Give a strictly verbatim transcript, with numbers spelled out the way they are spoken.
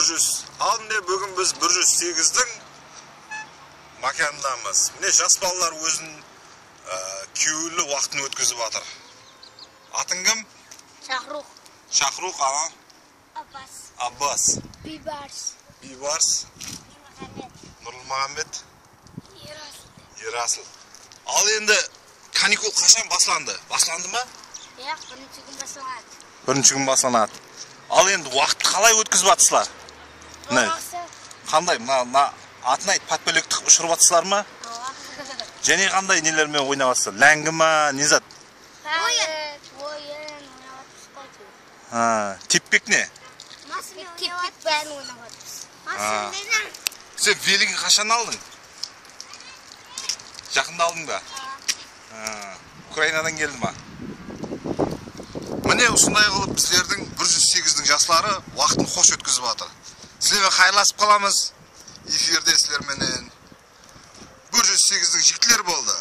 Júz. Al, mine, búgin biz bir júz segizdiń mákanındamız. Mine, jas balalar ózin, e, kewilli waqtın ótkizip atır. Atıń kim? Shaxruq. Shaxruq, aǵań? Abbas. Abbas. Biybars. Biybars. Nurmuxammed. Nurmuxammed. Erasıl. Erasıl. Al endi kanikul qashan baslandı? Baslandı ma? Yaq, birinshi kún baslanadı. Birinshi kún baslanadı. Al endi waqıttı qalay ótkizip atırsızlar? Ne? Jaqsı. Qanday? Mına, mına atın ayt, podpelek tıqıp ushırıp atırsızlar ma? Awa. Jáne qanday neler menen oynap atırsızlar? Láńgi ma, ne zat? Oyın. Oyın oynap atırmız ǵoy. Ha, tepbek ne? Tepbek bárin oynap atırmız. Ha. Sen veligin qashan aldıń? Jaqında aldıń ba? Ha, Ukrainadan keldi ma? Mine, usınday qılıp bizlerdiń bir júz segizdiń jasları waqtın xosh ótkizip atır. Sizler menen xayırlasıp qalamız. Efirde sizler menen bir júz segizdiń jigitleri boldı.